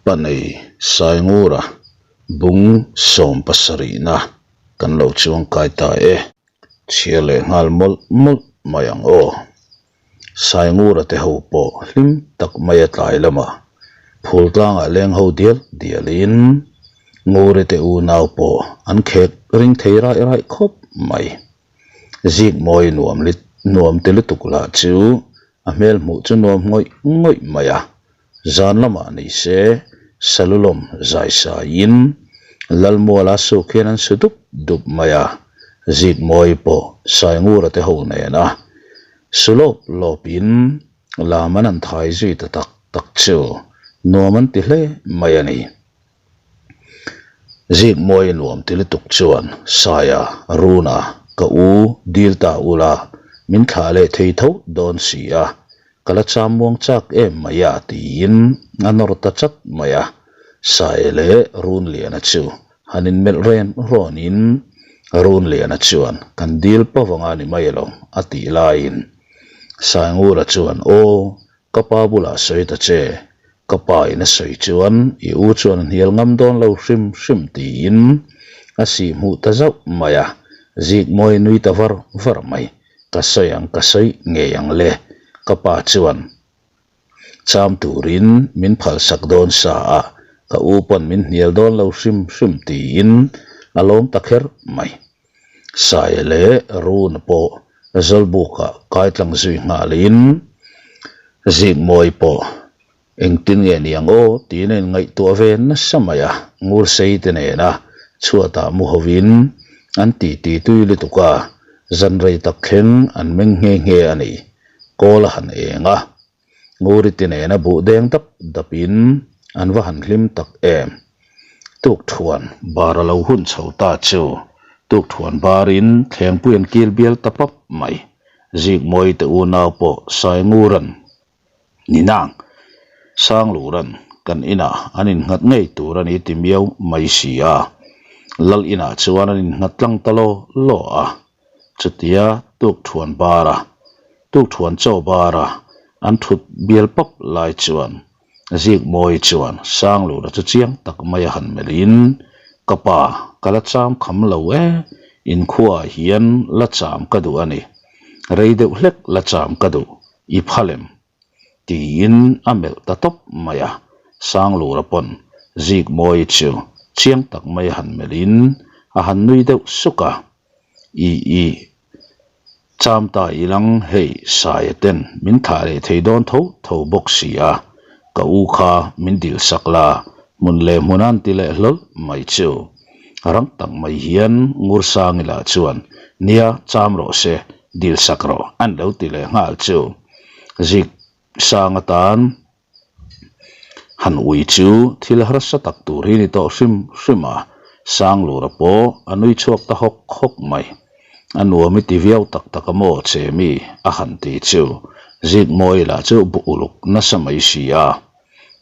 Panei Saingura bung sawmpasarihna kan lo chuangkai ta e. Chhiar leh nghal mawlh mawlh mai ang aw. Saingura te ho pawh hlim tak maia tlai lamah phul tlangah leng ho dial dialin Nguri te unau pawh an khek ring thei raih raih khawp mai. Zik mawi nuam lit nuam ti lutuk lah chu a hmel hmuh chu nuam ngawih ngawih mai a, zan lamah ni se Salulawm zai saiin Lalmuala suk hian an su dup dup mai a, Zik mawi pawh Saingura te ho nena su lawp lawpin lam an han thai zui ta tak tak chu nuam an ti hle mai a ni. Zik mawi nuam ti lutuk chuan Saia, Runa, ka u dil ta ula min thlah leh thei tho dawn si a, ka la cham muang chak em mai a tiin a nawr ta chat mai a. Saia leh Runliana chu han inmelh ren rawnin Runliana chuan kan dil pavanga ni mai lo a tih laiin Saingura chuan aw Ka pa bulah sawi ta che, ka pa in a sawi chuan i u chuan a hnial ngam dawn lo hrim hrim tiin a sih hmuh ta zauh mai a, zik mawi nui ta var var mai, ka sawi ang ka sawi ngei ang le, ka pa chuan cham turin min phalsak dawn sa a, ka u pawn min hnial dawn lo hrim hrim tiin a lawm ta kher mai. Saia leh Runa pawh Zawlbukah kaitlang zui nghalin Zikmawi pawh engtin nge niang aw tiin a inngaihtuah ve nasa mai a, Ngursei te nena chhuatah mu hovin an titi tui lutuk a, zan rei tak thleng an meng nghe nghe a ni. Kawl a han eng a, Nguri ti nena buh deng dap dapin an va han hlim tak em. Tukthuan bar a lo hun chho ta chu tukthuan barin thlengpui an kil bial ta pap mai. Zikmawi te unau pawh Sainguran ni nang Sangluran kan inah an innghat ngei tur a ni ti miau mai si a. Lal inah chuan an innghat tlang ta law law a. Chutia tukthuan bara Tukthuan chaw bara an thut bial pap lai chuan Zikmawi chuan Sanglura chu chiang tak mai a han melhin, Ka pa, ka la cham kham lo e, inkhuaah hian la cham ka duh a ni. Rei deuh hlek la cham ka duh, i phal em? Tiin a melh ta tawp mai a, Sanglura pawn Zikmawi chu chiang tak mai a han melhin a han nui deuh suk a, I i, cham ta ilang hei Saia ten min thlah leh thei dawn tho tho bawk si a, ka u kha min dil sak la, hmun leh hmun an ti leh hlawl mai chu. Rang tak mai hian Ngursangila chuan nia cham rawh se, dil sak rawh an lo ti leh nghal chu. Zik sang atan han ui chu thil harsa tak tur hi ni tawh hrim hrim a, Sanglura pawh a nui chhuak ta hawk hawk mai. A nuam i ti viau tak tak a maw che mi a han ti chu Zikmawi lah chu bu uluk nasa mai si a.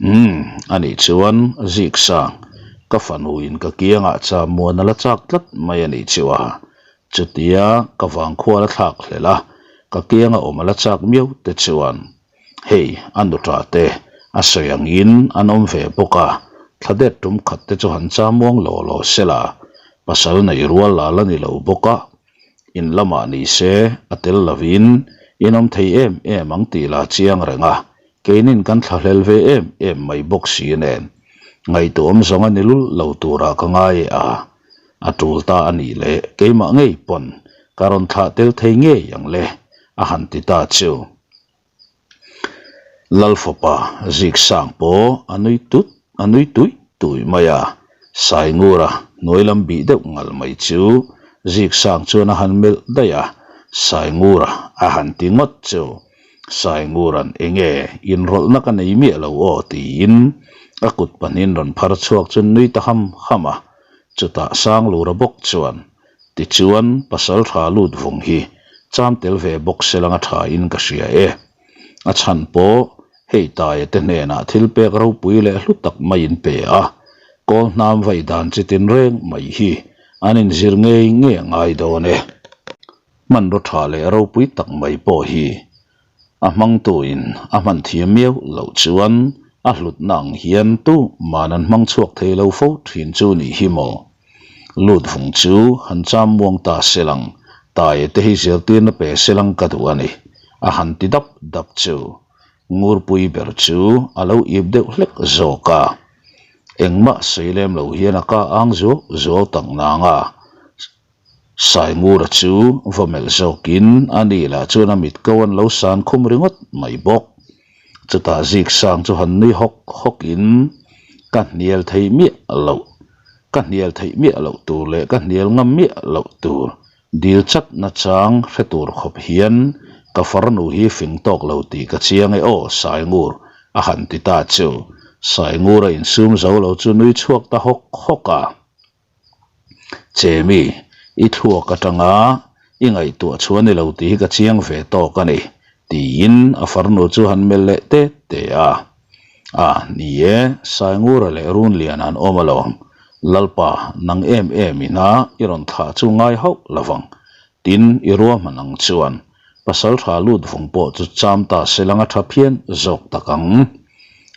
Umm anih chuan Zik sang ka fanu in ka kiangah cham muan a la chak tlat mai anih chu a. Chutia ka vangkhua la thlak hlel a, ka kianga awm a la chak miau te chuan hei a nuṭa te a sawi angin an awm ve bawk a, thla det tum khat te chu han cham muang law law sela, pasal nei rual la la ni lo bawk a, in lamah ni se a tel lovin in awm thei em em ang tih la chiang reng a, keinin kan thlahlel ve em em mai bawk si nen ngaihtuahawm zawng a ni lul lo turah ka ngai a. A tul ta a nih leh keimah ngei pawn ka rawn thlah tel thei ngei ang le a han ti ta chu. Lalfapa Ziksang pawh a nui tut a nui tuih tuih mai a, Saingura hnuai lam bih deuh ngal mai chu Ziksang chuan a han melh daih a, Saingura a han ti ngawt chu. Saingura'n enge inrawlhna ka nei miah lo aw tiin a kut pahnihin rawn phar chhuak chu nui ta ham ham a. Chutah Sanglura bawk chuan, Tichuan, pasal tha lut vung hi cham tel ve bawk se langa tha in ka hria e. A chhan pawh hei Taia te hnenah thil pek ropui leh hlu tak mai in pe a, kawl hnam vai dan chi tin reng mai hi an inzir ngei ngei a ngai dawn e. Hmanraw tha leh ropui tak mai pawh hi a hmangtuin a hman thiam miau loh chuan. A hlutna ang hian tu man an hmang chhuak thei lo fo thin chu nih hi maw? Lut vung chu han cham muang ta selang, taia te hi zirtirna pe selang ka duh a ni, a han ti dap dap chu. Ngurpui ber chu a lo ip deuh hlek zawk a. Engmah sawi lem lo hian a ka ang zuau zuau tak nang a. Saingura chu va melh zawkin a ni lah chuan a mit ko an lo san khum ringawt mai bawk. Chutah Ziksang chu han nui hawk hawkin ka hnial thei miah loh, ka hnial theih miah loh tur leh ka hnial ngam miah loh tur dil chat nachang hre tur khawp hian ka farnu hi fing tawk lo tih ka chiang e aw Saingur a han ti ta chu. Saingura insum zo lo chu nui chhuak ta hawk hawk a. Chemi, i thluak atanga i ngaihtuah chhuah ni lo tih hi ka chiang ve tawk a ni, tiin a farnu chu han melh leh te te a. A, ni e, Saingura leh Runliana an awm alawm. Lalpa, nang em em ina i rawn thlah chu ngai hauh lovang. Tin, i ruahman ang chuan pasal tha lut vung pawh chu cham ta se lang a tha phian zawk tak ang.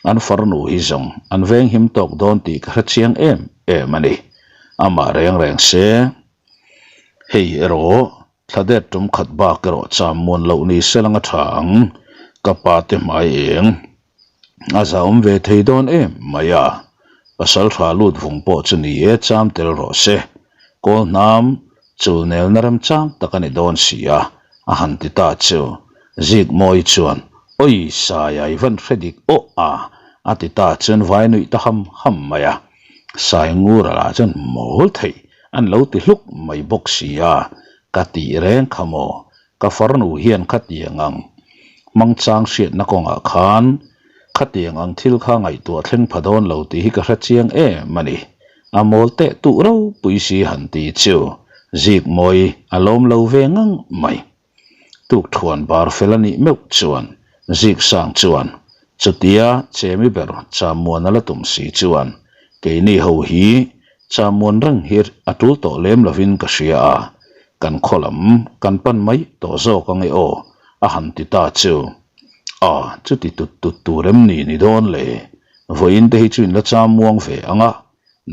An farnu hi zawng an venghim tawk dawn tih ka hre chiang em em a ni. Amah reng reng se, hei erawh thla det tum khat bak erawh cham muan loh ni se lang a tha ang, ka pa te hmai eng. A zahawm ve thei dawn em mai a, pasal tha lut vung pawh chu ni e cham tel rawh se, kawl hnam chul nelna remchang tak a ni dawn si a, a han ti ta chu. Zikmawi chuan, Awi Saia i van hre dik awh a, a ti ta chuan vai nuih ta ham ham mai a. Saingura lah chuan mawl theih an lo ti hluk mai bawk si a, ka tih reng kha maw, Ka farnu hian khatiang ang hmangchang hriatna kawngah khan khatiang ang thil kha ngaihtuah thleng pha dawn lo tih hi ka hre chiang em a ni. A mawl teh tuh ropui si han ti chu Zikmawi a lawm lo ve ngang mai. Tukthuan bar fel a nih meuh chuan Ziksang chuan chutia chemi ber Chamuan a la tum si chuan keini ho hi Chamuan reng hi a tul tawh lem lovin ka hria a, Kan khaw lam kan pan mai tawh zawk ange aw, a han ti ta chu. A, chuti tut tut tur em ni ni dawn le? Vawiin te hi chu in la cham muang ve ang a,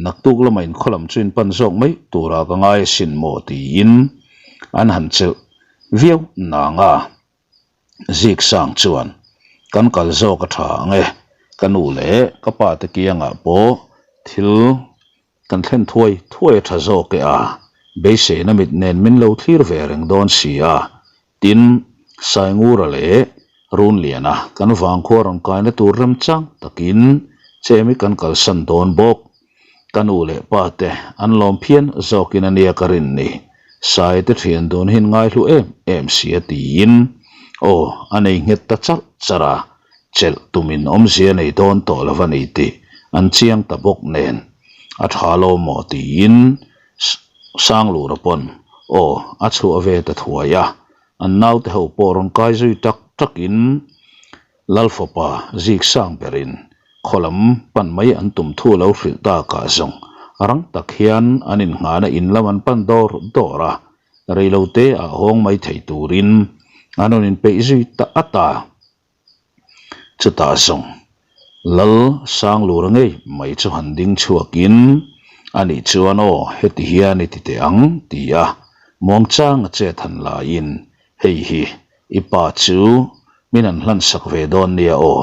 naktuk lama in khaw lam chu in pan zawk mai turah ka ngai asin maw tiin an han chelh viau nang a. Ziksang chuan, Kan kal zawk a tha ang e, ka nu leh ka pa te kiangah pawh thil Kan thlen thuai thuai a tha zawk e a, beiseina mit nen min lo thlir ve reng dawn si a, tin, Saingura leh Runliana kan vangkhua rawn kaina tur remchang takin Chemi kan kalsan dawn bawk. Ka nu leh pa te an lawm phian zawkin a nia ka rin ni, Sai te thian dun hin ngaihlu em em si a tiin aw a nei nghet ta charh charh a. Chelh tumin awmzia nei dawn tawh lo a ni tih an chiang ta bawk nen a tha lo maw tiin Sanglura pawn aw a chhuah ve ta thuai a, an naute ho pawh rawn kai zui tak takin Lalfapa zik sang berin khaw lam pan mai an tum thu lo hrilh takah zawng rang tak hian an innghahna in lam an pan dawr dawr a, reilote ah hawng mai thei turin an rawn inpeih zui ta at a. Chutah zawng Lal Sanglura ngei mai chu han ding chhuakin, Anih chuan aw, heti hian i ti teh ang, ti a, muangchang a chet han laiin, Hei hi i pa chu min han hlansak ve dawn nia aw,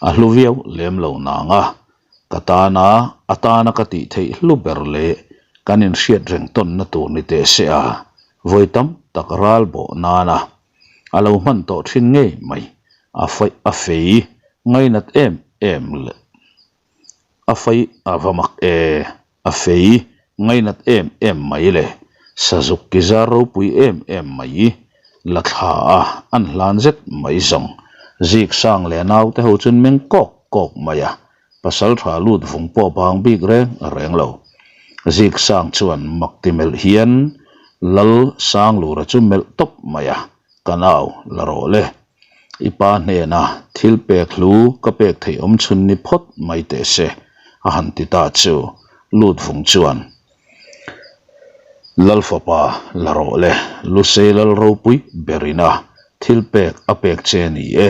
a hlu viau lem lo nang a, ka tana a tana ka tih theih hlu ber leh kan inhriat reng tawnna tur ni teh se a, vawi tam tak ral bawh nana A lo hman tawh thin ngei mai. A fei a fei ngainat em em leh a fei a va mak e, a fei ngainat em em mai le sazuk ki zar ropui em em mai la thla a an hlan zet mai zawng. Zik sang leh naute ho chuan meng kawk kawk mai a, pasal tha lut vung pawh bang bik reng reng lo. Zik sang chuan mak ti melh hian Lal Sanglura chu melh tawp mai a, Ka nau la rawh le. I pa hnena thil pek hlu ka pek theih awm chhun ni phawt mai teh se, a han ti ta chu lut vung chuan Lal fapa la rawh le, Lusei Lal ropui berina thil pek a pek che ni e.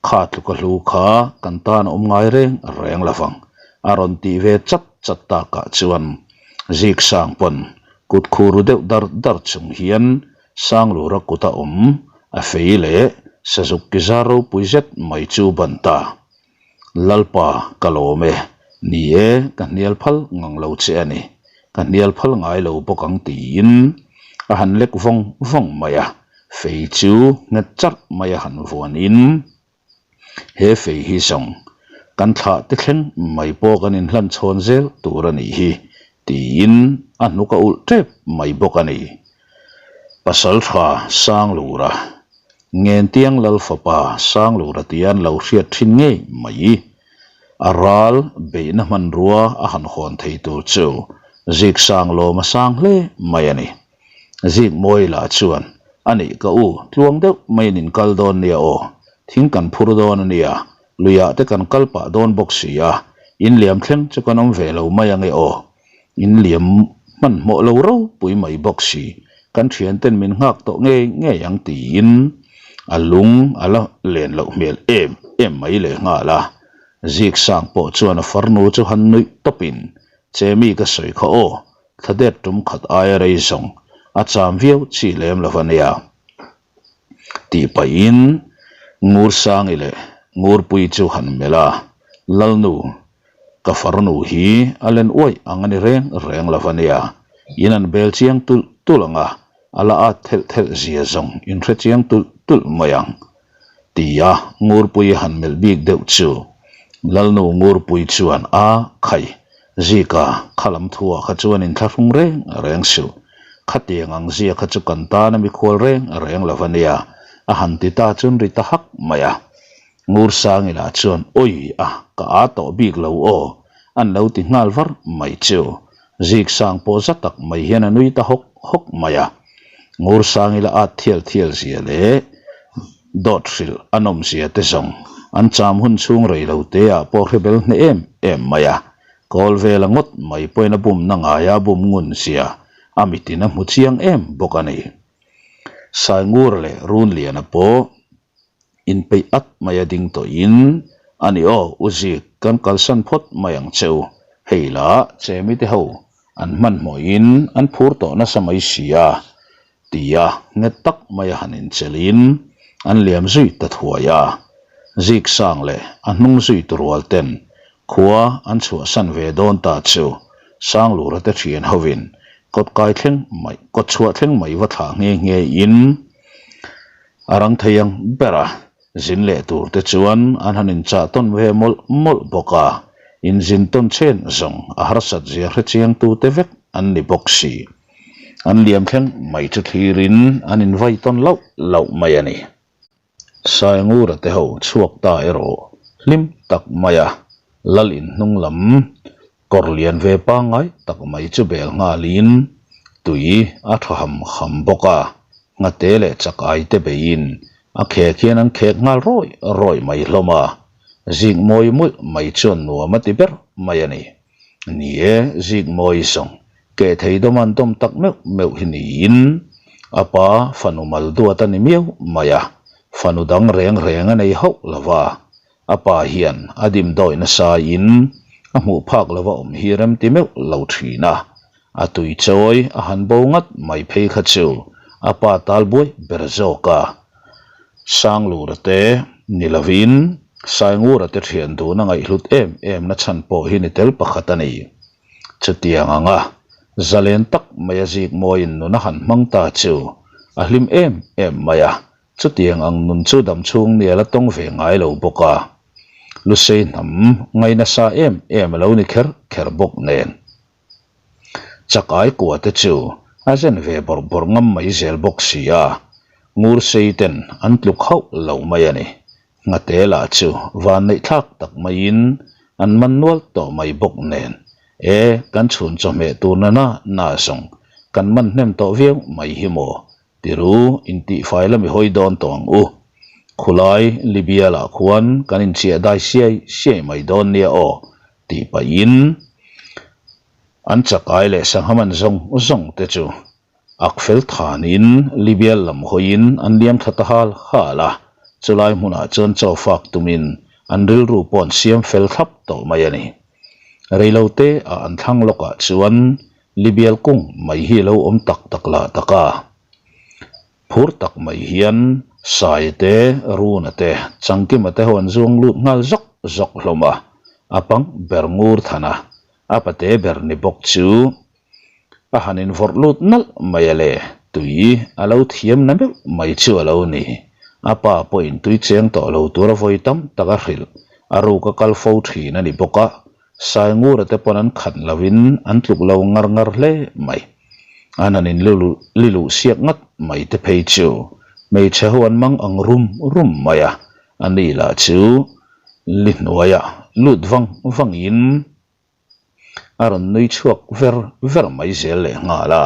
Kha tluka hlu kha kan tan a awm ngai reng reng lo vang, a rawn tih ve chat chat takah chuan Ziksang pawn kut khur ru deuh dar dar chung hian Sanglura kuta awm a fei leh sazuk ki zar ropui zet mai chu ban ta. Lalpa, ka lawm e. Ni e, ka hnial phal ngang lo che a ni. Ka hnial phal ngai lo bawk ang tiin a han lek vawng vawng mai a, fei chu nghet charh mai a han vuanin he fei hi zawng kan thlah te thleng mai pawh kan inhlan chhawn zel tur a nih hi tiin a hnuk a ulh tep mai bawk a ni. Pasaltha Sanglura Ngentiang Lal fapa Sanglura tia an lo hriat thin ngei mai. A ral beihna hmanrua a han hawn thei tur chu Ziksang lawm a sang hle mai a ni. Zikmawi lah chuan, A nih ka u, tluang deuh maiin in kal dawn nia aw, thing kan phur dawn a nia, luiah te kan kal pah dawn bawk si a, in liam thleng chu kan awm ve lo mai ange aw. In liam hmanhmawh lo ropui mai bawk si, kan thianten min nghak tawh ngei ngei ang tiin a lung a la len loh hmel em em mai leh nghal a. Ziksang pawh chuan a farnu chu han nuih tawpin, Chemi ka sawi kha aw, thla det tum khat aia rei zawng a cham viau chi lem lo va nia. Tih pahin Ngursangi leh Ngurpui chu han melh a, Lalnu, ka farnu hi a len uaih ang a ni reng reng lo va nia, in an bel chiang tulh tulh ang a, a la at thelh thelh zia zawng in hre chiang tulh tulh mai ang. Tia Ngurpui a han melh bik deuh chu Lalnu Ngurpui chuan a khai Zika kha lam thuah kha chuan inthlahrung reng reng suh. Khatiang ang zia kha chu kan tan a mikhual reng reng lo a nia, a han ti ta chuan ri ta hak mai a. Ngursangi lah chuan Awi a, ka a tawh bik lo aw, an lo ti nghal var mai chu. Ziksang pawh za tak mai hian a nui ta hawk hawk mai a. Ngursangi la at thial thial zia leh dawt hrilh a nawm zia te zawng an cham hun chhung rei lo te ah pawh hre bel hneh em em mai a. Kawl vela ngawt mai pawhin a bumna ngaia a bum ngun zia a mitin a hmu chiang em bawk a ni. Saingur leh Runliana pawh Inpeih at mai a ding tawhin, A ni aw, U Zik, kan kalsan phawt mai ang che u. Hei lah, Chemi te ho an hmanhmawhin an phur tawh nasa mai si a, tia nghet tak mai a han inchelhin an liam zui ta thuai a. Zik sang leh a hnung zui tu rual ten khua an chhuahsan ve dawn ta chu Sanglura te thian hovin kawtkai thleng mai, kawtchhuah thleng mai va thlah nghe nghe in, A rang thei ang ber a, zin leh tur te chuan an han inchah tawn ve mawlh mawlh bawk a, inzin tawn chen zawng a harsat zia hre chiang tu te vek an ni bawk si. An liam thleng mai chu thlirin an invai tawn lauh lauh mai a ni. Saingura te ho chhuak ta erawh hlim tak mai a, lal inhnung lam Kawr lian ve pangngai tak mai chu bel nghalin tui a tha ham ham bawk a, nghate leh chak ai te beiin a khek hian an khek nghal rawi rawi mai hlawm a, zik mawi mawlh mai chuan nuam a ti ber mai a ni. Ni e, zik mawi zawng keh thei dawm an dawm tak meuh meuh hi niin a pa fanu mal duat a ni miau mai a, fanu dang reng reng a nei hauh lo va, A pa hian a dimdawi nasain a hmuh phak lova awm hi rem ti meuh lo thin a, a tui chawi a han bo ngat mai phei kha chu a pa tal buai ber zawk a. Sanglura te ni lovin Saingura te thian dun a ngaihhlut em em na chhan pawh hi ni tel pakhat a ni. Chutiang anga zalen tak mai a zik mawiin nun a han hmang ta chu a hlim em em mai a, Chutiang ang nun chu damchhung ni a la tawng ve ngai lo bawk a, Lusei hnam ngai nasa em em a lo ni kher kher bawk nen. Chakai kua te chu a zen ve bawrh bawrh ngam mai zel bawk si a, Ngursei ten an tluk hauh lo mai a ni. Nghate lah chu vanneih thlak tak maiin an man nual tawh mai bawk nen, e kan chhun chawhmeh tur na na na zawng kan man hnem tawh viau mai hi maw Tiru, intihfai la mi hawi dawn tawh ang u. Khulai, Libya lah khuan kan inchiah dai siai siai mai dawn nia aw, tih pahin an chakai leh sangha man zawng zawng te chu ak fel thanin Libya lam hawiin an liam thla ta hal hal a. Chulai hmunah chuan chaw fak tumin an rilru pawh an siam fel thlap tawh mai a ni. Reilote ah an thlang lawkah chuan Libial kung mai hi lo awm tak tak lah tak a. Phur tak mai hian Saia te, Runa te, Changkima te ho an zuang lut nghal zawk zawk hlawm a. A pang ber ngur than a, a pate ber ni bawk chu a han invawrh lut nalh mai a le, tui a lo thiam na meuh mai chu a lo ni. A pa pawhin tui cheng tawh lo tur a vawi tam tak a hrilh, a ruk a kal fo thin a ni bawk a, Saingura te pawn an khat lovin an tluk lo ngar ngar hle mai. An han in li luh siak ngat mai te phei chu hmeichhe ho an mang ang rum rum mai a, a ni lah chu li hnuaiah lut vang vangin a rawn nui chhuak ver ver mai zel leh nghal a.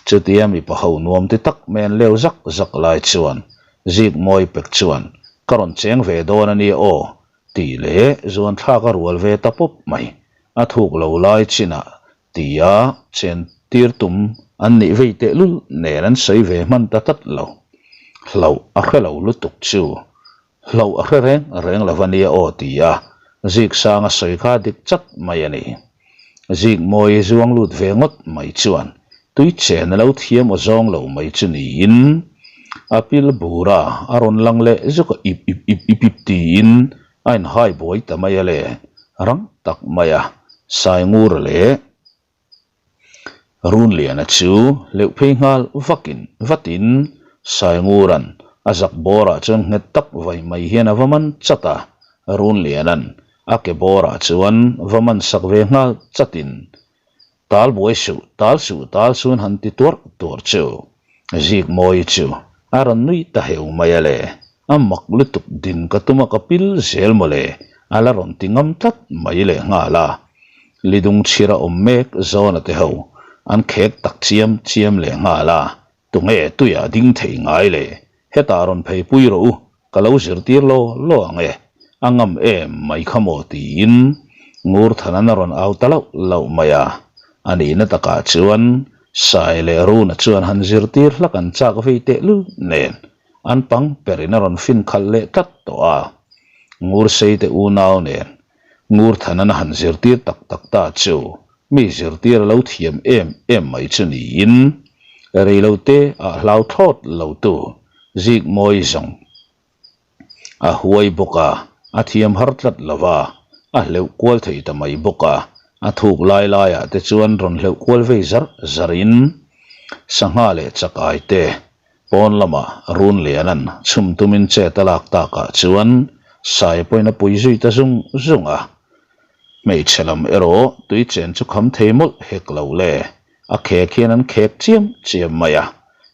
Chutia mipa ho nuam ti tak mai an leu zak zak lai chuan Zikmawi pek chuan ka rawn cheng ve dawn a nia aw Tih leh zuan thlak a rual ve ta pawp mai. A thuk lo lai chinah tia chen tir tum an nih vei tehlul nen an sawi ve hman ta tlat lo. Hlauh a hre lo lutuk chu hlauh a hre reng reng lo a nia aw tia Ziksanga sawi kha dik chat mai a ni. Zikmawi zuang lut ve ngawt mai chuan tui chen a lo thiam aw zawng lo mai chu niin a pil bur a, a rawn lang leh zuk a ip ip ip ip ip tiin a inhai buai ta mai a le, rang tak mai a Saingur leh Runliana chu hleuh phei nghal vakin vatin Saingura'n a zak bawrah chuan nghet tak vai mai hian a va man chat a, Runliana'n A ke bawrah chuan va man sak ve nghal chatin, Tal buai suh, tal suh, tal su'n han ti tuarh tuarh chu. Zikmawi chu a rawn nui ta heu mai a le, a mak lutuk din ka tum a ka pil zel maw le, a la rawn ti ngam tlat mai leh nghal a. Lidung chhira awm mek zawna te ho an khek tak chiam chiam leh nghal a, Tunge tuiah ding thei ngai le? Hetah rawn phei pui rawh u, ka lo zirtir law law ang e, a ngam em mai kha maw tiin Ngurthana'n a rawn au ta lauh lauh mai a. A nihna takah chuan Sai leh Runa chuan han zirtir hlak an chak vei tehlul nen an pang perin a rawn fin khalh leh tlat tawh a. Ngurseite unau nen Ngurthana'n a han zirtir tak tak ta chu mi zirtir a lo thiam em em mai chu niin reilote ah hlau thlawt lo tu Zikmawi zawng a huai bawk a, a thiam har tlat lo va, a hleuh kual thei ta mai bawk a, a thuk lai laiah te chuan rawn hleuh kual vei zarh zarhin sangha leh chakai te Pawn lama Runliana'n chhum tumin chet a lak takah chuan Saia pawhin a pui zui ta zung zung a. Hmeichhe lam erawh tui chen chu kham thei mawlh hek lo le, a khek hian an khek chiam chiam mai a,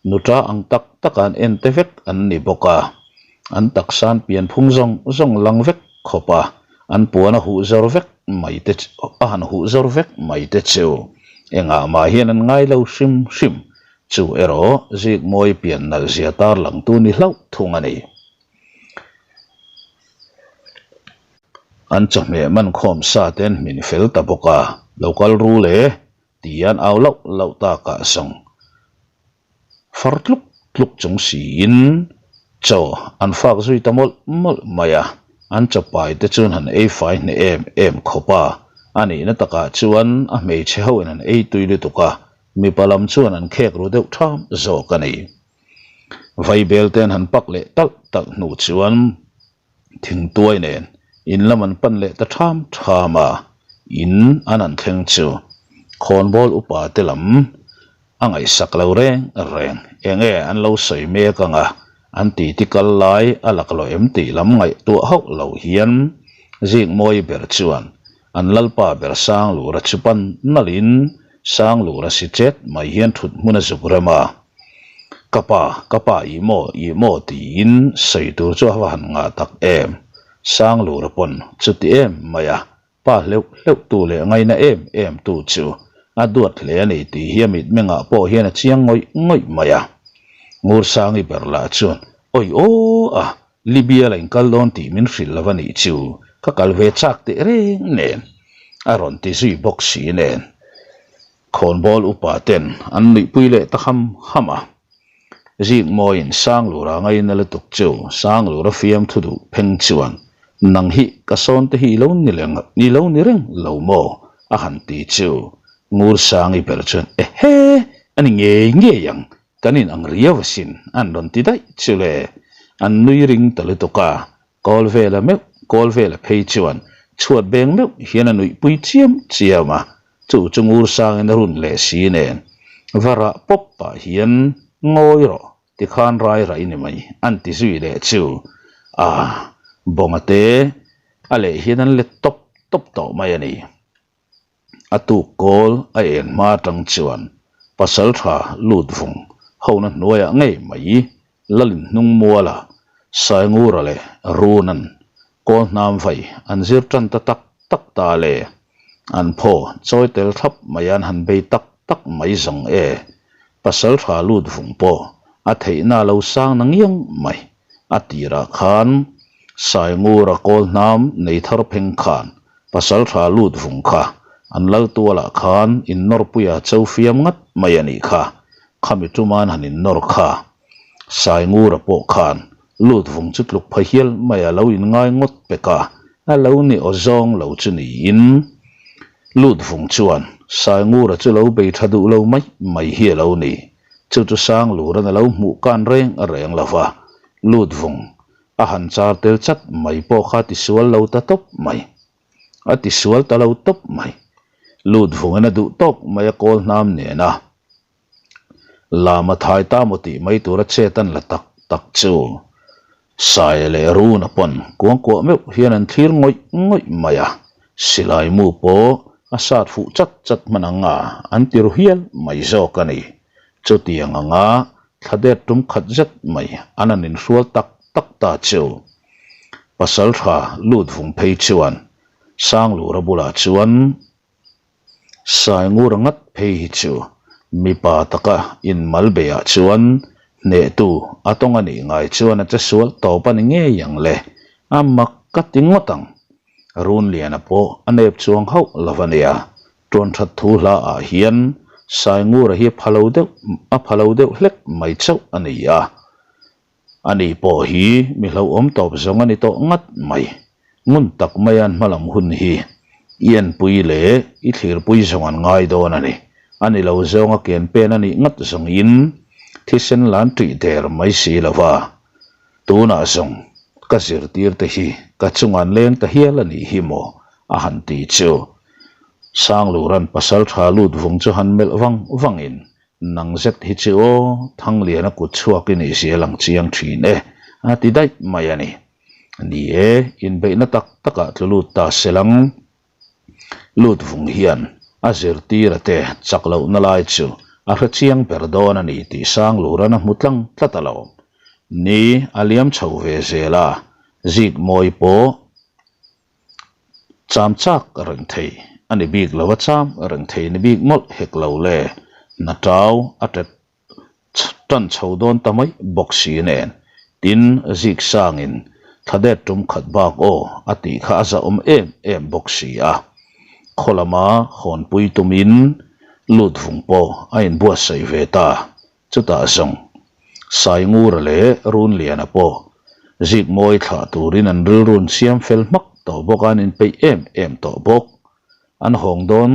nuta ang tak taka an en te vek an ni bawk a, an taksan pianphung zawng zawng lang vek khawp a, an puan a huh zawr vek mai te a han huh zawr vek mai te chu engah mah hian an ngai lo hrim hrim. Chu erawh Zikmawi pian nalh zia tarlangtu ni hlauh thung a ni. An chawhmeh man khawm sa te an hmin fel ta bawk a, lo kal ru le ti an au lauh lauh takah zawng far tluk tluk chung siin chaw an fak zui ta mawlh mawlh mai a, an chaw pai te chuan han ei fai hneh em em khawp a, a nihna takah chuan a hmeichhe hoin an ei tui lutuk a, Mipa lam chuan an khek ru deuh ṭham zawk a ni. Vaibel te an han pak leh talh talh hnu chuan thingtuai nen in lam an pan leh ta ṭham ṭham a, in an han thleng chu khawnbawl upa te lam a ngaihsak lo reng reng. Eng nge an lo sawi mek ang a, an titi kal lai a laklawh em tih lam ngaihtuah hauh lo hian Zikmawi ber chuan An lalpa ber Sanglura chu pan nalhin Sanglura si chet mai hian thut hmun a zuk rem a. Ka pa, ka pa ih maw, ih maw tiin sawi tur chu a va han ngah tak em. Sanglura pawn chuti em mai a, pa hleuh hleuh tu leh ngaina em em tu chu a duat hle a ni tih hi a mitmengah pawh hian a chiang ngawih ngawih mai a. Ngursangi ber lah chuan, Awi aw a, Libya la inkal dawn tih min hrilh lo a nih chu, ka kal ve chak teh reng nen a rawn ti zui bawk si nen khawnbawl upa ten an nuihpui leh ta ham ham a. Zikmawiin Sanglura ngaina lutuk chu Sanglura fiamthu duh pheng chuan, Nang hi ka sawn te hi i lo ni leng, i lo ni reng lo maw? a han ti chu Ngursangi ber chuan, Ehe! A ni ngei ngei ang, kan in ang riau asin, an rawn ti daih chu le. An nui ring ta lutuk a, Kawlvela meuh, Kawlvela phei chuan chhuat beng meuh hian a nuihpui chiam chiam a, chu chu Ngursangin a run leh si nen va rah pawp pah hian ngawi rawh tikhan rai raih ni mai an ti zui leh chu a bawnga te a leh hian an let tawp tawp tawh mai a ni. A tuk kawl a eng hma atang chuan pasal tha lut vung hona hnuaiah ngei mai Lalin hnung muala Saingura leh Runan kawl hnam vai an zir tan ta tak tak ta le. An phaw chawi tel thlap mai an han bei tak tak mai zawng e. Pasal tha lut vung pawh a theihna a lo sang na ngiang mai. A tirah khan Saingura kawl hnam nei thar pheng khan pasal tha lut vung kha an lal tualah khan innawrpuia cho fiam ngat mai a nih kha. Khami tuman han innawr kha. Saingura pawh khan lut vung chu tluk pha hial mai a lo inngai ngawt pek a, a lo ni aw zawng lo chu niin lut vung chuan Saingura chu lo bei tha duh lo mai mai hi a lo ni. Chu chu Sangluran a lo hmuh kan reng reng lo va, lut vung a han char tel chat mai pawh kha a tisual lo ta tawp mai. A tisual ta lo tawp mai. Lut vungin a duh tawk mai a kawl hnam nena lama thai ta maw tih mai tura chet an la tak tak chu Saia leh Runa pawn kuangkuah meuh hian an thlir ngawih ngawih mai a, silai mu pawh a sat fuh chat chat hman ang a, an ti ru hial mai zawk a ni. Chutiang anga thla det tum khat zet mai an han inhrual tak tak ta chu. Pasal tha lut vung phei chuan Sanglura bulah chuan Saingura ngat phei hi chu mipa taka inmal beiah chuan hnehtu a tawng a nih ngai chuan a che sual tawp a ni ngei ang le, a mak ka ti ngawt ang. Runliana pawh a nep chuang hauh lo a nia, tuan that thu hla ah hian Saingura hi a pha lo deuh a pha lo deuh hlek mai chauh a ni a. Ani pawh hi mi hlauhawm tawp zawng a ni tawh ngat mai. Ngun tak maia an hmalam hun hi i enpui leh i thlirpui zawng an ngai dawn a ni. A ni lo zawnga ken pen a nih ngat zawngin thisen lan ṭih der mai si lo va. Tunah zawng ka zirtirte hi ka chungah an leng ta hial a nih hi maw a han ti chu. Sangluran pasal ṭha lut vung chu han melh vang vangin Nang zet hi chu aw, Thangliana kut chhuak i nih zia lang chiang thin e, a ti daih mai a ni. Ni e, inbeihna tak takah tlu lut ta se lang. Lut vung hian a zirtira te chak lohna lai chu a hre chiang ber dawn a ni tih Sangluran a hmu tlang tlat alawm. Ni, a liam chho ve zel a, Zikmawi pawh Cham chak reng thei a ni bik lo a, cham reng thei ni bik mawlh hek lo le. Hna tau a tet tan chho dawn ta mai bawk si nen. Tin, zik sangin thla det tum khat bak aw a tih kha a zahawm em em bawk si a. Khaw lama hawnpui tumin lut vung pawh a inbuatsaih ve ta. Chutah zawng, Saingura leh Runliana pawh Zikmawi thlah turin an rilrun siam fel hmak tawh bawk a, an inpeih em em tawh bawk. An hawng dawn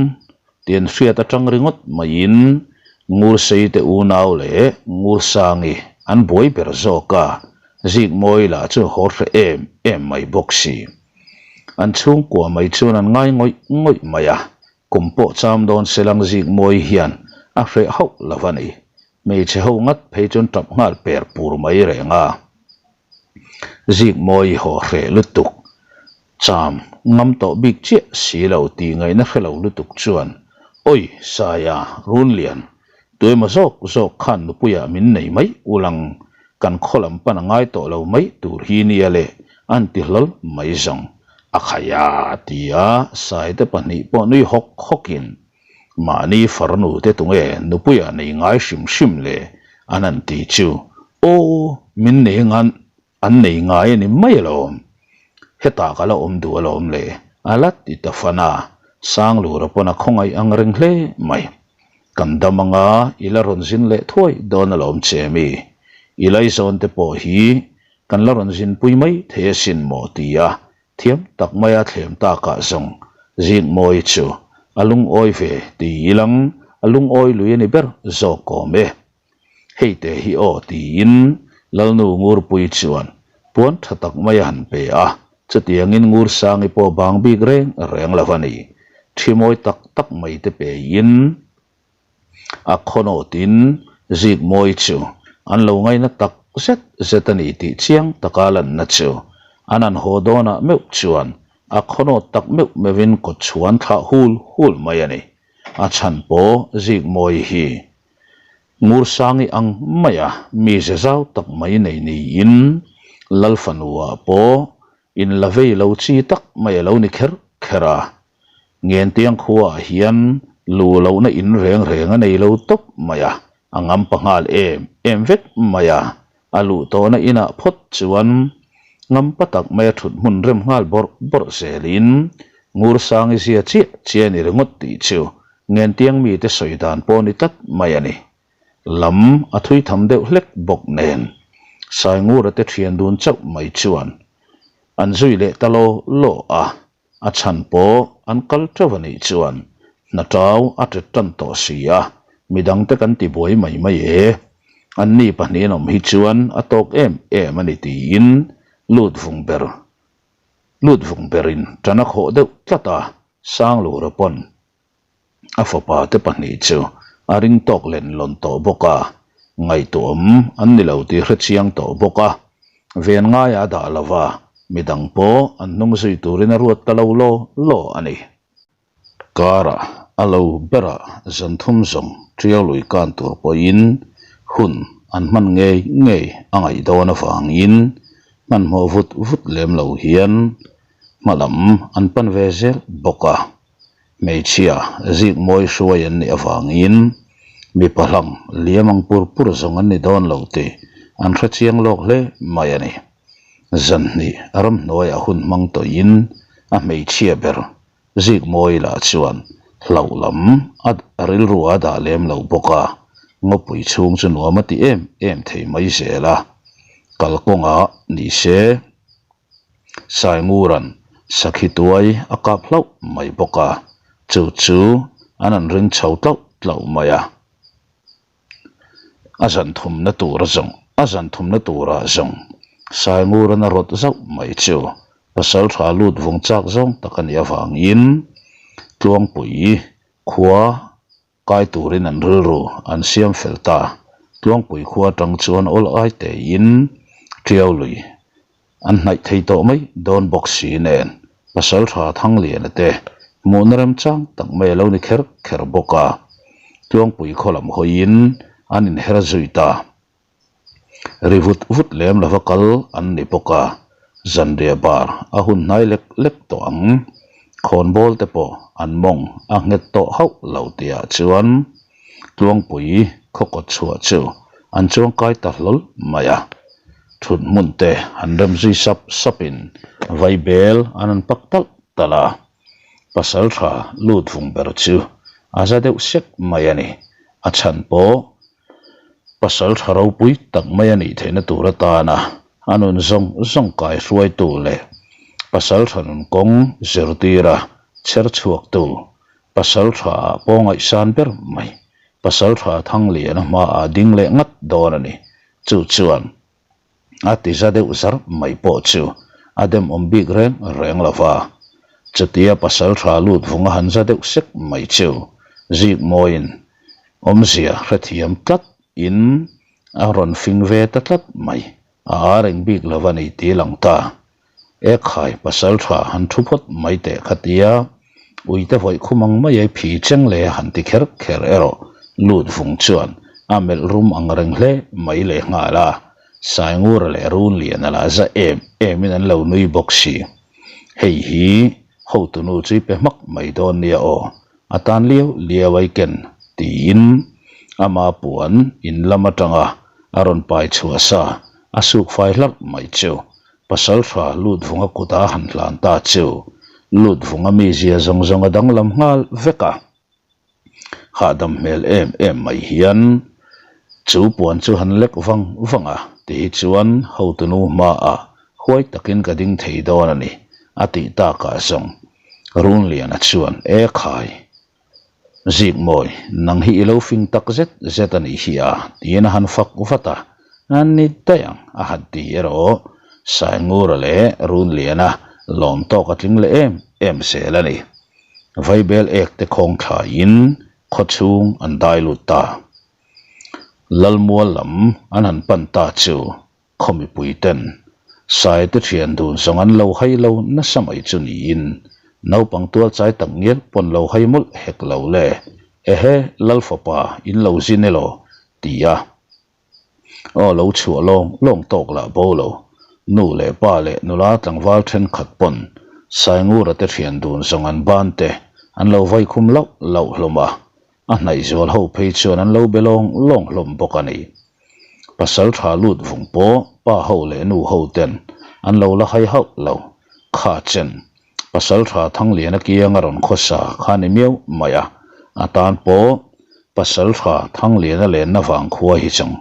tih an hriat atang ringawt maiin Ngurseite unau leh Ngursangi an buai ber zawk a, Zikmawi lah chu haw hre em em mai bawk si. An chhungkua mai chuan an ngai ngawih ngawih mai a, Kum pawh cham dawn selang zik mawi hian a hreh hauh lo a ni. Hmeichhe ho ngat phei chuan tap nghal per pur mai reng a. Zik mawi haw hreh lutuk, cham ngam tawh bik chiah si lo tih ngaihna hre lo lutuk chuan, Awi Saia, Runlian, tuemaw zawk zawk khan nupuiah min nei mai ulang, kan khaw lam pan a ngai tawh lo mai tur hi nia le, an ti hlawl mai zawng. A khai a, ti a, Saite pahnih pawh nui hawk hawkin, Mahni farnu te tunge nupuiah nei ngai hrim hrim le? an han ti chu, Aw, min nei ngan An nei ngai a ni mai alawm. Hetah ka la awm duh alawm le, a la ti ta fan a, Sanglura pawn a khawngaih ang reng hle mai. Kan dam anga i la rawn zin leh thuai dawn alawm che mi. I laizawn te pawh hi kan la rawn zinpui mai thei asin maw ti a, thiam tak maia thlem takah zawng Zikmawi chu a lungawi ve ti ilang a lungawi lui a ni ber zawk awm e. Hei te hi aw tiin Lalnu Ngurpui chuan puan tha tak mai a han pe a, chutiangin Ngursangi pawh bang bik reng reng lo a ni. Thi mawi tak tak mai te pein a khawnawtin Zikmawi chu an lo ngaina tak zet zet a ni tih chiang taka lanna chu an han haw dawnah meuh chuan a khawnawt tak meuh meuhin kawtchhuan thlah hul hul mai a ni. A chhan pawh Zikmawi hi Ngursangi ang maia mize zau tak mai nei niin Lalfanua pawh in la vei lo chi tak mai a lo ni kher kher a. Ngentiang khuaah hian lu lohna in reng reng a nei lo tawp mai a, a ngampa nghal em em vek mai a. A luh tawhna inah phawt chuan ngampa tak maia thut hmun rem nghal bawrh bawrh zelin Ngursangi zia chiah chiah a ni ringawt tih chu Ngentiang mite sawi dan pawh ni tlat mai a ni. Lam a thui tham deuh hlek bawk nen Saingura te thian dun chauh mai chuan an zui leh ta law law a. A chhan pawh an kal teuh a nih chuan hna tau a tet tan tawh si a, midangte kan ti buai mai mai e. Anni pahnihin awm hi chuan a tawk em em a ni tiin lut vung ber lut vung berin tan a khawh deuh tlat a, Sanglura pawn A fapa te pahnih chu a ring tawk len lawn tawh bawk a, ngaihtuahawm an ni lo tih hre chiang tawh bawk a, ven ngaia a dah lo va, midang pawh an hnung zui turin a ruat ta lo law law a ni. Karah a lo berah zan thum zawng Tiau lui kan tur pawhin hun an hman ngei ngei a ngaih dawn avangin hmanhmawh vut vut lem lo hian hma lam an pan ve zel bawk a. Hmeichhia zik mawi hruai an nih avangin mipa hlang liam ang pur pur zawng an ni dawn lo tih an hre chiang lawk hle mai a ni. Zanhnih ramhnuaiah hun hmang tawhin a hmeichhia ber zik mawi lah chuan hlauh lam a rilru a dah lem lo bawk a, ngawpui chhung chu nuam a ti em em thei mai zel a, kalkawngah ni se. Saingura'n sakhi tuai a kap hlauh mai bawk a, chu chu an an ring chho tlauh tlauh mai a. A zan thumna tur a zawng, a zan thumna turah zawng Saingura'n a rawt zauh mai chu pasal tha lut vung chak zawng tak a nih avangin Tluangpui khua Kai turin an rilru an siam fel ta. Tluangpui khua atang chuan awl ai tein Tiau lui an hnaih thei tawh mai dawn bawk si nen Pasaltha Thangliana te hmuhna remchang tak mai a lo ni kher kher bawk a. Tluangpui khaw lam hawiin an inher zui ta. Ri vut vut lem lova kal an ni bawk a, zanriah bar a hun hnai lek lek tawh ang. Khawnbawl te pawh an mawng a nghet tawh hauh lo tihah chuan Tluangpui khaw kawt chhuah chu an chuang kai ta hlawl mai a. Thut hmun te han rem zui sap sapin vaibel an han pak talh talh a, pasal tha lut vung ber chu a za deuh sek mai a ni. A chhan pawh Pasal tha ropui tak mai a nih theihna tur atana a nun zawng zawng kai hruaitu leh pasal tha nun kawng zirtira chher chhuaktu pasal tha ah pawh ngaihsan ber mai pasal tha Thangliana hmaah ding leh ngat dawn a ni. Chu chuan A ti za deuh zar mai pawh chu a demawm bik reng reng lo va. Chutia pasal tha lut vung a han za deuh sek mai chu Zikmawiin awmzia hrethiam tlat in a rawn fing ve ta tlat mai. A a reng bik lo va ni ti lang ta. Ekhai pasal tha han thu phawt mai teh kha tia uite vawih khum ang mai ai phi cheng le han ti kher kher erawh lut vung chuan a melh rum ang reng hle mai leh nghal a, Saingura leh Runliana lah za em em in an lo nui bawk si. Hei hi hotunu chu i pe hmak mai dawn nia aw, a tan liau liau ai ken tiin ama puan in lam atanga a rawn pai chhuah sa a suk fai hlarh mai chu Pasalṭha Lutvunga kuta han hlan ta chu Lutvunga mizia zawng zawng a danglam nghal vek a. Hahdam hmel em em mai hian. Chu puan chu han lek vang vang a, tihi chuan hotunu hmaah huai takin ka ding thei dawn a ni, a tih takah zawng Runliana chuan, E khai! Zikmawi, nang hi i lo fing tak zet zet a nih hi a, tiin a han fak vat a, a ni daih ang, a han ti erawh Saingura leh Runliana lawm tawk a tling leh em em zel a ni. Vaibel ek te khawng thlaiin khawchhung an dai lut ta. Lalmual lam an han pan ta chu khaw mipui ten Sai te thian dun zawng an lo hai lo nasa mai chu niin naupang tual chai tak ngial pawn lo hai mawlh hek lo le, ehe Lal fapa in lo zin elaw ti a. Aw lo chhuah lawng lawng tawk lah bo lo. Nu leh pa leh nula tlangval thenkhat pawn Saingura te thian dun zawng an ban te an lo vai khum lauh lauh hlawm a, a hnaih zual ho phei chuan an lo be lawng lawng hlawm bawk a ni. Pasal tha lut vung pawh pa ho leh nu ho ten an lo la hai hauh lo. Kha chen, pasal tha Thangliana kianga rawn khawsa kha ni miau mai a, a tan pawh pasal tha Thangliana lenna vang khua hi chang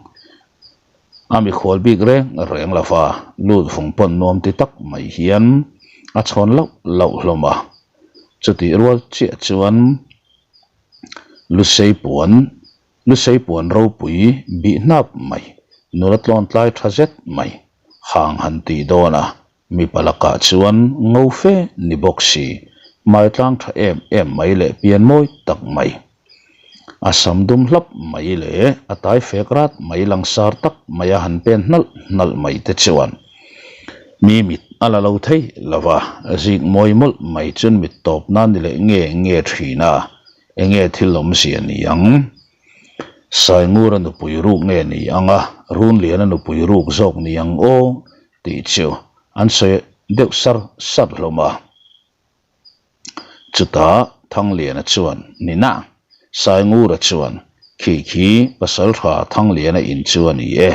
a mikhual bik reng reng lova lut vung pawn nuam ti tak mai hian a chhawn lauh lauh hlawm a. Chutih rual chiah chuan Lusei puan, Lusei puan ropui bih hnap mai, nula tlawn tlai tha zet mai, hang han tih dawn a, mipa lakah chuan ngo fe ni bawk si, hmai tlang tha em em mai leh pian mawi tak mai. A sam dum hlap mai leh a tai fek rat mai langsar tak mai a han pen hnalh hnalh mai te chuan mi mit a la lo thei lo va, zik mawi mawlh mai chuan mit tawp nan ni leh nge nge thin a, enge thil awmzia ni ang? Saingura nupui ruk nge ni ang a, Runliana nupui ruk zawk ni ang aw tih chu an sawi deuh sar sar hlawm a. Chutah Thangliana chuan, Nina, Saingura chuan, Khi khi Pasaltha Thangliana in chu a ni e,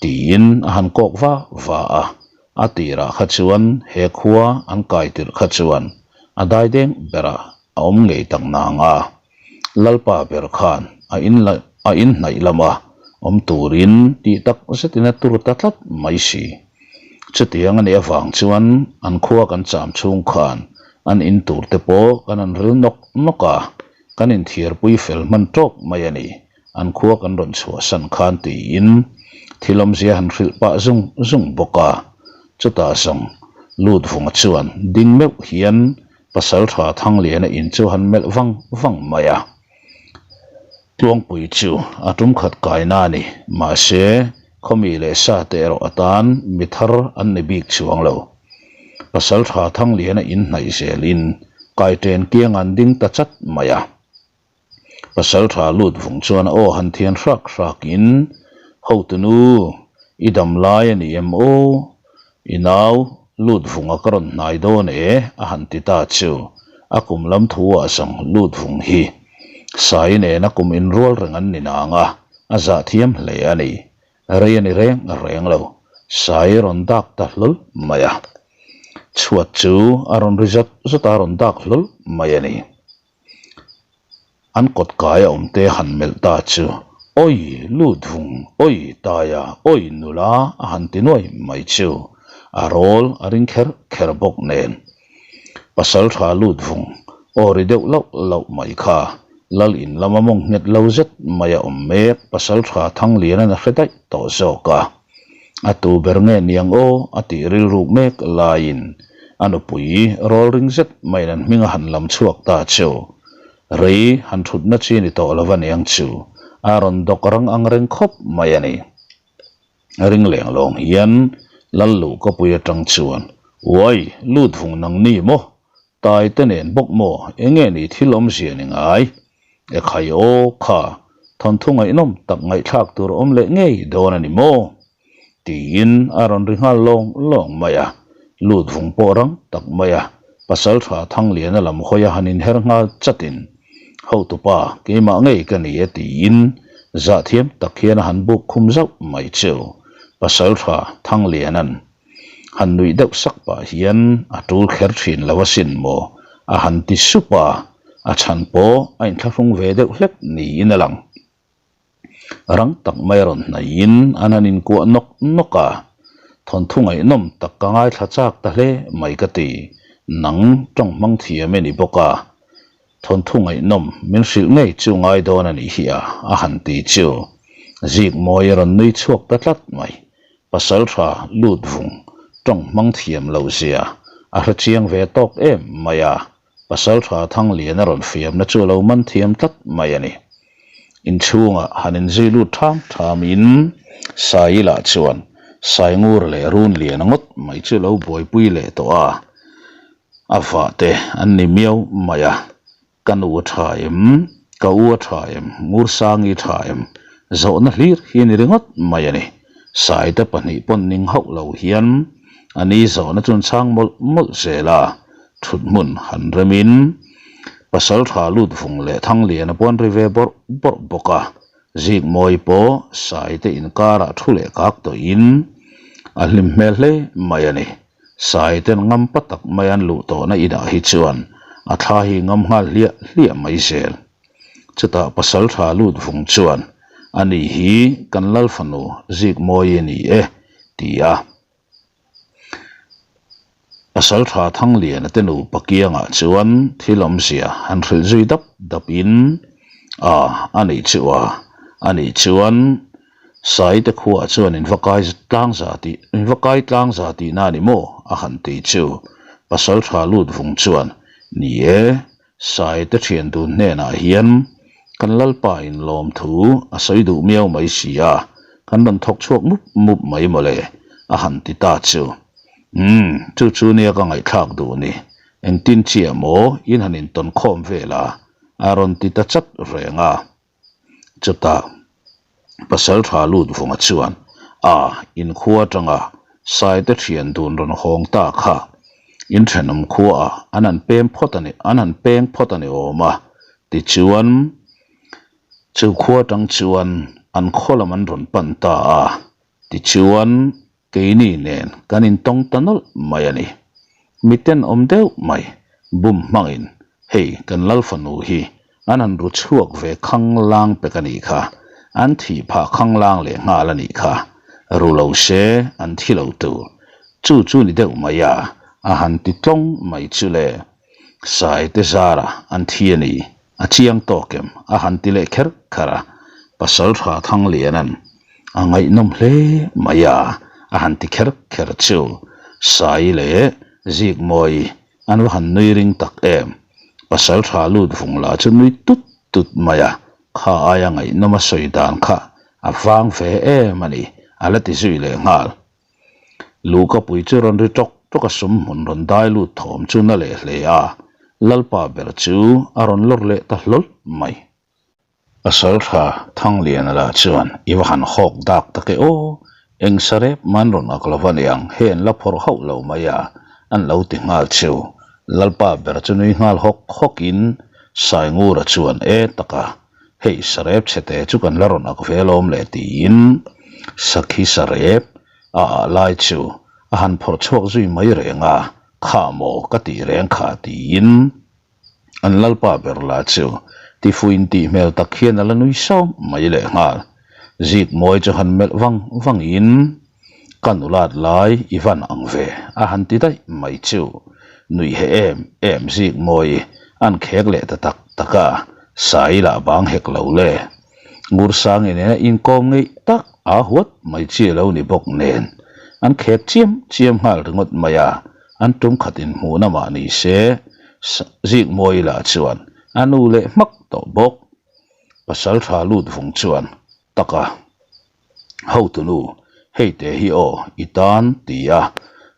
tiin a han kawk va va a. A tirah kha chuan he khua an kai tirh kha chuan a daideng berah a awm ngei tak nang a. Lalpa ber khan a in a inhnaih lama awm turin tih tak zetin a tur ta tlat mai si. Chutiang a nih avang chuan an khua kan cham chhung khan an in tur te pawh kan han ril nawk nawk a, kan inthiarpui fel hman tawk mai a ni, an khua kan rawn chhuahsan khan tiin thil awmzia han hrilh pah zung zung bawk a. Chutah zawng Lutvunga chuan ding meuh hian Pasaltha Thangliana in chu han melh vang vang mai a. Tluangpui chu a tum khat kaina a ni. Mahse, khawmi leh sa te erawh atan mi thar an ni bik chuang lo. Pasaltha Thangliana inhnaih zelin kaiṭen kiang an ding ta chat mai a. Pasaltha lut vung chuan a aw han thian hrak hrakin, Hotunu, i dam lai a ni em aw? I nau lut vunga ka rawn hnai dawn e, a han ti ta chu. A kum lam thu ah zawng lut vung hi Sai nena kum inrual reng an ni nang a, a zah thiam hle a ni. Rei a ni reng reng lo, Sai rawn dak ta hlawl mai a. Chhuat chu a rawn ri zawt zawt a, a rawn dak hlawl mai a ni. An kawt kai a awm te han melh ta chu, Awi lut vung, awi taia, awi nula a han ti nuai mai chu a rawl a ring kher kher bawk nen. Pasal tha lut vung, aw ri deuh lauh lauh mai kha, Lal in lama mawng nghet lo zet mai a awm mek, pasal tha Thanglianan a hre daih tawh zawk a. A tu ber nge niang aw a tih rilruk mek laiin a nupui rawl ring zet maiin an hming a han lam chhuak ta chu. Rei han thutna chi ni tawh lo va niang chu a rawn dawk rang ang reng khawp mai a ni. Ring leng lawng hian Lal Luhkapui atang chuan, Uai, lut vung nang ni maw? Tai te nen bawk maw enge ni thil awmzia ni ngai? Ekhai aw kha thawnthu ngaihnawm tak ngaihthlak tur awm leh ngei dawn a ni maw? Tiin a rawn ri nghal lawng lawng mai a, lut vung pawh rang tak mai a, Pasaltha Thangliana lam hawi a han inher nghal chatin, Hotupa keimah ngei ka ni e tiin zahthiam tak hian a han buk khum zauh mai chu Pasaltha Thangliana'n Han nuih deuh sak pah hian a tul kher thin lo asin maw? a han ti sup a, a chhan pawh a inthlahrung ve deuh hlek niin a lang. Rang tak mai a rawn hnaihin an han inkuah nawk nawk a, thawnthu ngaihnawm tak ka ngaithla chak ta hle mai ka ti. Nang tawng hmang thiam e ni bawk a, thawnthu ngaihnawm min hrilh ngei chu ngai dawn a nih hi a, a han ti chu. Zikmawi a rawn nui chhuak ta tlat mai. Pasal tha lut vung tawng hmang thiam loh zia a hre chiang ve tawk em mai a, Pasal tha Thanglian a rawn fiamna chu a lo man thiam tlat mai a ni. Inchhungah han inzui lut tham thamin Saila chuan Saingur leh Runliana ngawt mai chu a lo buaipui leh tawh a, a vah te an ni miau mai a. Ka nu a tha em? Ka u a tha em? Ngursangi tha em? Zawhna hlir hi a ni ringawt mai a ni. Saite pahnih pawn ning hauh lo hian a ni zawhna chu an chhang mawlh mawlh zel a, thut hmun han remin pasal tha lut vung leh Thangliana pawh an ri ve bawrh bawrh bawk a, Zikmawi pawh Saite inkarah thu leh kak tawhin a hlim hmel hle mai a ni. Sai ten ngam pa tak mai an luh tawhna inah hi chuan a thla hi ngam nghal hliah hliah mai zel. Chutah pasal tha lut vung chuan, A ni hi kan lal fanu Zikmawi a ni e, ti a. Pasal tha Thangliana te nupa kiangah chuan thil awmzia han hrilh zui dap dapin, A, a nih chu a, a nih chuan Saite khuaah chuan in va kai tlang za tih in va kai tlang za tihna a ni maw? a han ti chu. Pasal tha lut vung chuan, Ni e, Saite thian dun hnenah hian kan Lalpa in lawmthu a sawi duh miau mai si a, kan rawn thawk chhuak mup mup mai mawle, a han ti ta chu. Umm, chu chu nia ka ngaihthlak duh ni. Engtin chiah maw in han intawn khawm vel a? a rawn ti ta chat reng a. Chutah pasal tha lut vunga chuan a inkhua atanga Saite thian dun rawn hawng ta kha in thenawm khuaah an han pem phawt a ni an han peng phawt a ni awm a tichuan chu khua atang chuan an khaw lam an rawn pan ta a tichuan Keini nen kan intawng ta nawlh mai a ni. Mi tenawm deuh mai, bum hmangin hei kan lal fanu hi an han ru chhuak ve khang lang pek a nih kha, an thih phah khang lang leh nghal a nih kha, ru lo se an thi lo tur, chu chu ni deuh mai a, a han ti tlawng mai chu le. Saite zara an thi a ni, A chiang tawk em? A han ti leh kher kher a, Pasal Tha Thangliana'n a ngaihnawm hle mai a, a han ti kher kher chu Sai leh Zikmawi an va han nui ring tak em? Pasal Tha lut vung lah chu nui tut tut mai a, kha aia ngaihnawm a sawi dan kha a vang ve em a ni, a la ti zui leh nghal. Luhkapui chu rawn ri tawk tawk a sum hmun rawn dai lut thawm chu na leh hle a, Lalpa ber chu a rawn lawr leh ta hlawl mai. Pasaltha Thangliana lah chuan i va han hawk dak tak e aw, eng sarep man rawn ak lo va niang hei an la phawrh hauh lo mai a, an lo ti nghal chu. Lalpa ber chu nui nghal hawk hawk in Saingura chuan e taka Hei sarep chhete chu kan la rawn ak ve alawm le tiin sakhi sarep a ah lai chu a han phawrh chhuak zui mai reng a, kha maw ka tih reng kha tiin an lalpa ber la chu tifuin tih hmel tak hian a la nui sawm mai leh nghal. Zikmawi chu han melh vang vangin Ka nulat lai i van ang ve a han ti daih mai chu nuih he em em zik mawi an khek leh ta tak tak a, Sai lah bang hek lo le. Ngursangi nena inkawm ngeih tak a huat mai chi a lo ni bawk nen an khek chiam chiam nghal ringawt mai a, an tum khat inhmuhna mah ni se zik mawi lah chuan a nu leh hmak tawh bawk. Pasal tha lut vung chuan tak a. Hotunu, hei te hi aw, i tan, ti a,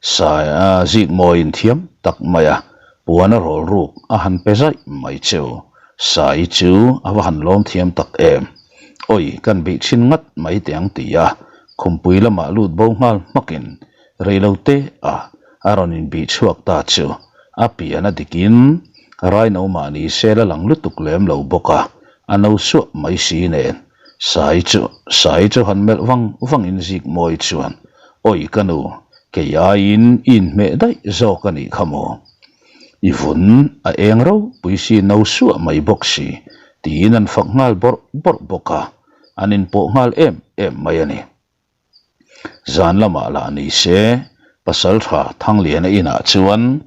Sai a zik mawiin thiam tak mai a, puan a rawl ruk a han pe zaih mai cheu. Sai chu a va han lawm thiam tak em. Awi, kan bih thin ngat mai teh ang ti a, khumpui lamah lut bo nghal hmakin rei lo te a a rawn inbih chhuak ta chu a pian a dikin raino mahni sel a lang lutuk lem lo bawk a, a no suah mai si nen. Sai chu Sai chu han melh vang vang in zik mawi chuan, Awi ka nu, kei aiin i inhmeh daih zawk a nih kha maw? I vun a eng ropui si no suah mai bawk si, tiin an fak nghal bawrh bawrh bawk a. an inpawh nghal em em mai a ni. Zan lamah lah ni se, Pasaltha Thangliana inah chuan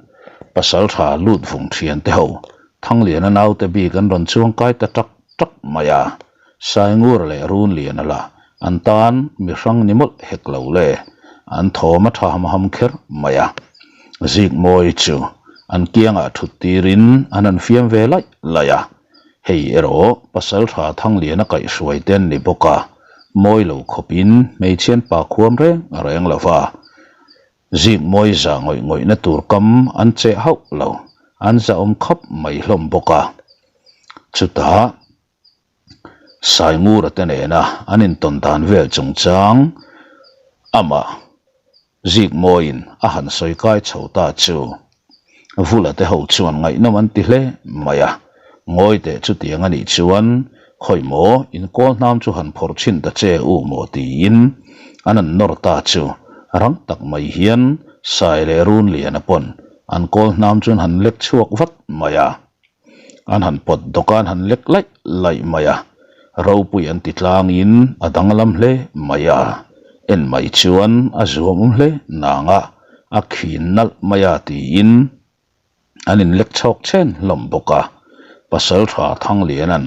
Pasaltha lut vung thian te ho Thangliana naute bik an rawn chuang kai ta tak tak mai a, Saingur leh Runliana lah an tan mi hrang ni mawlh hek lo le, an thawm a tha ham ham kher mai a. Zikmawi chu an kiangah thut tirin an han fiam ve laih laih a. Hei erawh Pasaltha Thangliana kaihhruai te an ni bawk a, mawi lo khawpin hmeichhian pa khuam reng reng lo va, zik mawi za ngawih ngawihna tur kam an cheh hauh lo, an zahawm khap mai hlawm bawk a. Chutah Saingura te nena an intawn dan vel chungchang amah Zikmawiin a han sawi kai chho ta chu Vula te ho chuan ngaihnawm an ti hle mai a, ngawi teh chutiang a nih chuan khawi maw inkawl hnam chu han phawrh chhin ta che u maw tiin an han nawr ta chu rang tak mai hian Sai leh Runliana pawn an kawl hnam chu an han lek chhuak vat mai a. An han pawt dawk a, an han lek laih laih mai a, ropui an ti tlangin a danglam hle mai a, en mai chuan a zuamawm hle nang a, a khin nalh mai a tiin an inlek chhawk chhen hlawm bawk a. Pasaltha Thangliana'n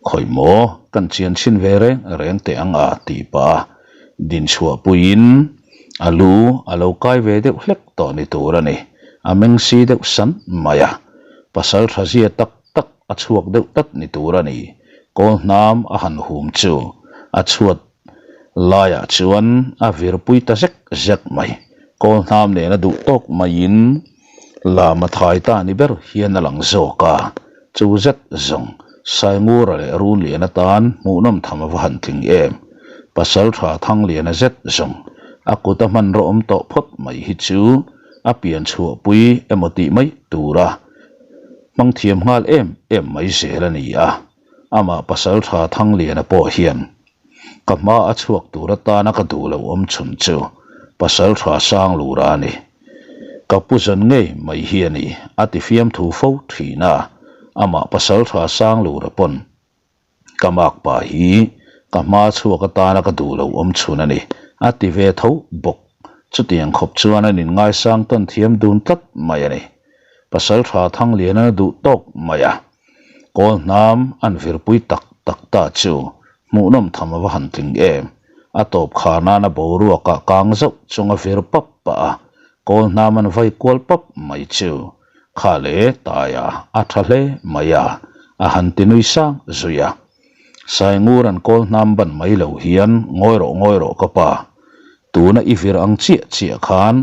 Khawi maw kan chian chhin ve reng reng teh ang a tih pah a, dinchhuah puiin a lu a lo kai ve deuh hlek tawh ni tur a ni, a meng si deuh san mai a. Pasal tha zia tak tak a chhuak deuh tlat ni tur a ni. Kawl hnam a han hum chu a chhuat laiah chuan a virpui ta zek zek mai. Kawl hnam nen a duh tawk maiin lam a thai ta ni ber hian a lang zawk a. Chu zet zawng Saingura leh Runlian atan hmuhnawm tham a va han tling em. Pasal tha Thangliana zet zawng a kut a hmanraw awm tawh phawt mai hi chu a pian chhuahpui emaw tih mai tura hmang thiam nghal em em mai zel a ni a, amah pasal tha Thangliana pawh hian ka hma a chhuak tur atana ka duh loh awm chhun chu pasal tha Sanglura a ni. Ka pu zan ngei mai hi a ni a ti fiamthu fo thin a, amah pasal tha Sanglura pawn Ka makpa hi ka hma chhuak atana ka duh lo awm chhun a ni, a ti ve tho bawk. Chutiang khawp chuan an inngaisang tawn thiam dun tlat mai a ni. Pasal tha Thanglian an a duh tawk mai a, kawl hnam an virpui tak tak ta chu hmuhnawm tham a va han tling em. A tawp khar nana boruakah kang zauh chunga vir pap pah a, kawl hnam an vai kual pap mai chu Kha le Taia a tha hle mai a, a han ti nui sang zui a. Saingur an kawl hnam ban mai lo hian ngawi rawh ngawi rawh ka pa, tuna i vir ang chiah chiah khan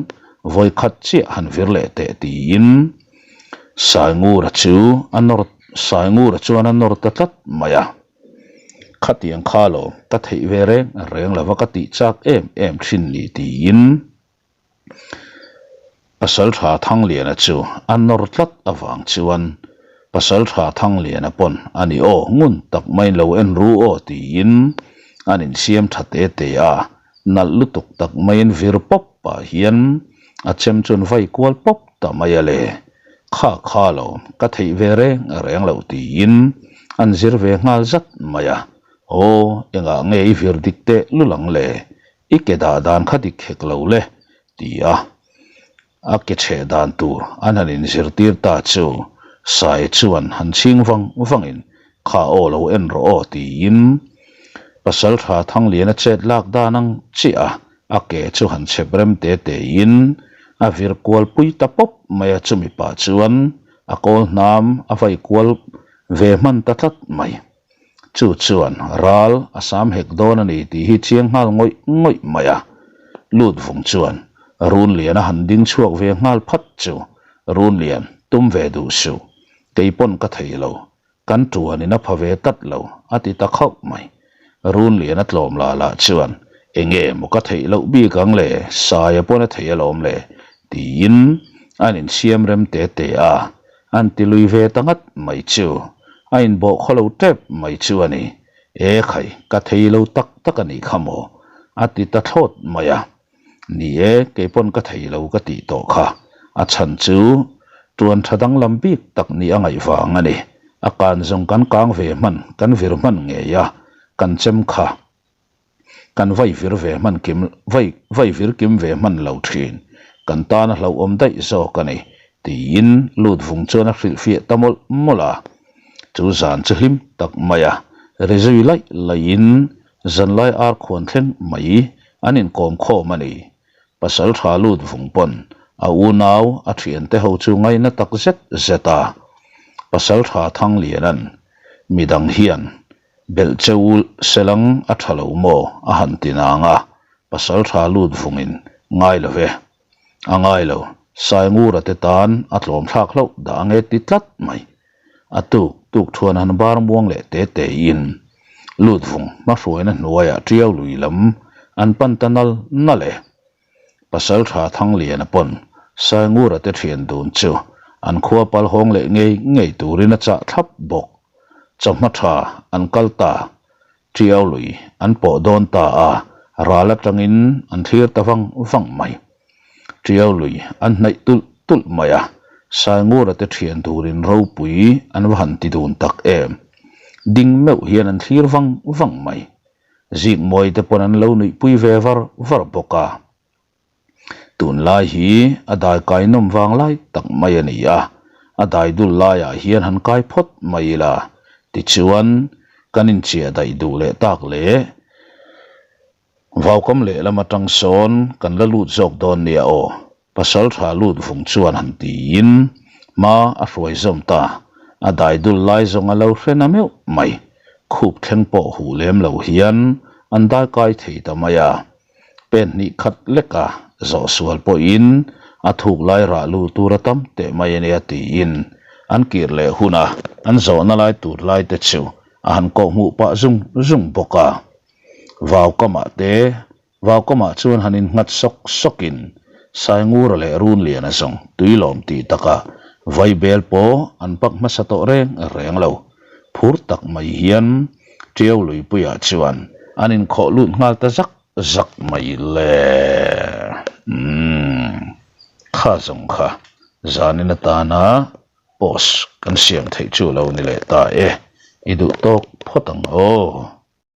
vawi khat chiah han vir leh teh tiin Saingura chu a nawr Saingura chuan a nawr ta tlat mai a. Khatiang kha lo ka theih ve reng reng lova ka tih chak em em thin ni tiin Pasaltha Thangliana chu a nawr tlat avang chuan Pasaltha Thangliana pawn a ni aw ngun tak maiin lo en ru aw tiin an insiam tha te te a, nalh lutuk tak maiin vir pawp pah hian a chem chuan vai kual pawp ta mai a le. Kha kha lo ka theih ve reng reng loh tiin an zir ve nghal zat mai a, aw engah nge i vir dik teh lulang le I ke dah dan kha dik hek lo le, ti a, a ke chheh dan tur an han inzirtir ta chu Sai chuan han chhing vang vangin, Kha aw lo en rawh aw, tiin Pasaltha Thangliana chet lak dan ang chiah a, a ke chu han chhep rem te tein a vir kual pui ta pawp mai a, chumi pah chuan a kawl hnam a vai kual ve hman ta tlat mai. Chu chuan ral a sam hek dawn a ni tih hi chiang nghal ngawih ngawih mai a. Lut vung chuan Runlian a han ding chhuak ve nghal phat chu Runlian tum ve duh suh, kei pawn ka thei lo, kan tuanin a pha ve tlat lo a ti ta khauh mai. Runlian a tlawm lah lah chuan enge maw ka theih loh bik ang le, Saia pawn a thei alawm le tiin an insiam rem te te a. An ti lui ve ta ngat mai chu a inbawh khaw lo tep mai chu a ni. E khai, ka thei lo tak tak a nih kha maw? A ti ta thlawt mai a. Ni e, kei pawn ka thei lo ka tih tawh kha. A chhan chu tuan tha danglam bik tak nih a ngaih vang a ni. A kan zawng kan kang ve hman, kan vir hman ngei a. Kan chem kha kan vai vir ve hman kim vai vai vir kim ve hman lo thin. Kan tan a hlauhawm daih zawk a ni, tiin lut vung chuan a hrilhfiah ta mawlh mawlh a. Chu zan chu hlim tak mai a, ri zui laih laihin zanlai ar khuan thleng mai an inkawm khawm a ni. Pasal tha lut vung pawn a unau a thiante ho chu ngaina tak zet zet a. Pasal tha Thanglianan midang hian belh cheu selang a tha lo maw a han ti nang a, pasal tha lut vungin ngai lo ve. A ngai lo, Saingura te tan a tlawm thlak hlauh dah ange ti tlat mai. A tuk tuk thuan han bar muang leh te te in lut vung hmahruaina hnuaiah tiau lui lam an pan ta nal nal e. Pasaltha Thangliana pawn Saingura te thian dun chu an khua pal hawng leh ngei ngei turin a chah thlap bawk. Chawhma tha an kal ta, tiau lui an pawh dawn ta a, ral atangin an thlir ta vang vang mai. Tiau lui an hnaih tulh tulh mai a, Saingura te thian turin ropui an va han ti dun tak em. Ding meuh hian an thlir vang vang mai. Zikmawi te pawn an lo nuihpui ve var var bawk a. Tunlai hi a dai kai nawm vang lai tak mai a ni a, a dai dul laiah hian han kai phawt mai ila, tichuan kan inchiah daih duh leh tak leh vaukam lehlam atang sawn kan la lut zawk dawn nia aw, pasal tha lut vung chuan han tiin hma a hruai zawm ta, a dai dul lai zawng a lo hre na meuh mai, khup thleng pawh huh lem lo hian an dai kai thei ta mai a. Pen hnih khat leka zawh sual pawhin a thuk lai rah lu tur a tam teh mai a nia tiin an kir leh huna an zawhna lai tur lai te chu a han kawh hmuh pah zung zung bawk a. Vaukamah te Vaukamah chuan han innghat sawk sawkin Saingura leh Runliana zawng tuilawm tih takah Vaibel pawh an pak hmasa tawh reng reng lo. Phur tak mai hian Tiau luipuiah chuan an inkhawh lut nghal ta zak zak mai le. Umm, kha zawng kha zanin atana post kan siam theih chu lo ni leh ta e, i duh tawk phawt ang aw.